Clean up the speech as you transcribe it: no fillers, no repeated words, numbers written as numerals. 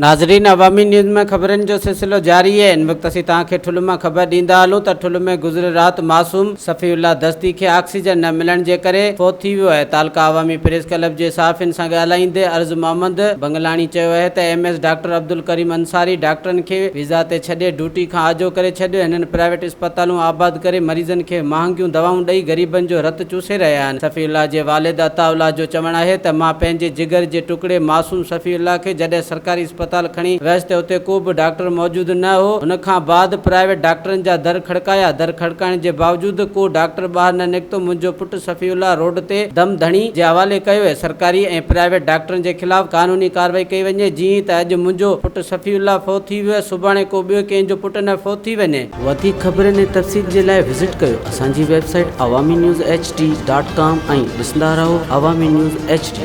ناظرين عوامي نيوز ۾ خبرن جو سلسلو جاري آهي ان وقت اسين توهان کي ٺل مان خبر ڏيندا هلون ته ٺل ۾ گذريل رات معصوم صفي الله دستي کي آڪسيجن نه ملڻ جي ڪري فوت ٿي ويو آهي تعلقه عوامي پريس ڪلب جي صحافين سان ڳالهائيندي عرض محمد بنگلاڻي چيو آهي ته M S doctor Abdulkarim Ansari ڊاڪٽرن کي ويزا تي ڇڏي ڊيوٽي کان آجو ڪري ڇڏيو هنن پرائيويٽ اسپتالون آباد ڪري مريضن کي مهانگيون دوائون ڏئي غريبن جو رت چوسي رهيا آهن صفي الله جي والد عطاء الله جو چوڻ آهي ته مان پنهنجي جگر جي ٽڪڙي معصوم صفي الله کي جڏهن سرڪاري اسپتال کڻي ويس ته اتي ڪو به ڊاڪٽر موجود نه هو ان کان بعد پرائيويٽ ڊاڪٽرن جا در کڙڪايا در کڙڪائڻ جي باوجود ڪو ڊاڪٽر ٻاهر نه نڪتو منهنجو پٽ صفي الله روڊ تي دم ڌڻي جي حوالي ڪيو ويو سرڪاري ۽ پرائيويٽ ڊاڪٽرن جي خلاف قانوني ڪارروائي ڪئي وڃي جيئن ته اڄ منهنجو پٽ صفي الله فوت ٿي ويو سڀاڻي ڪو ٻيو ڪنهن جو پٽ نه فوت ٿي وڃي. وڌيڪ خبرن ۽ تفصيل جي لاء وزٽ ڪيو اسان جي website Awami news H D dot com ۽ ڏسندا رهو عوامي نيوز ايڇ ڊي.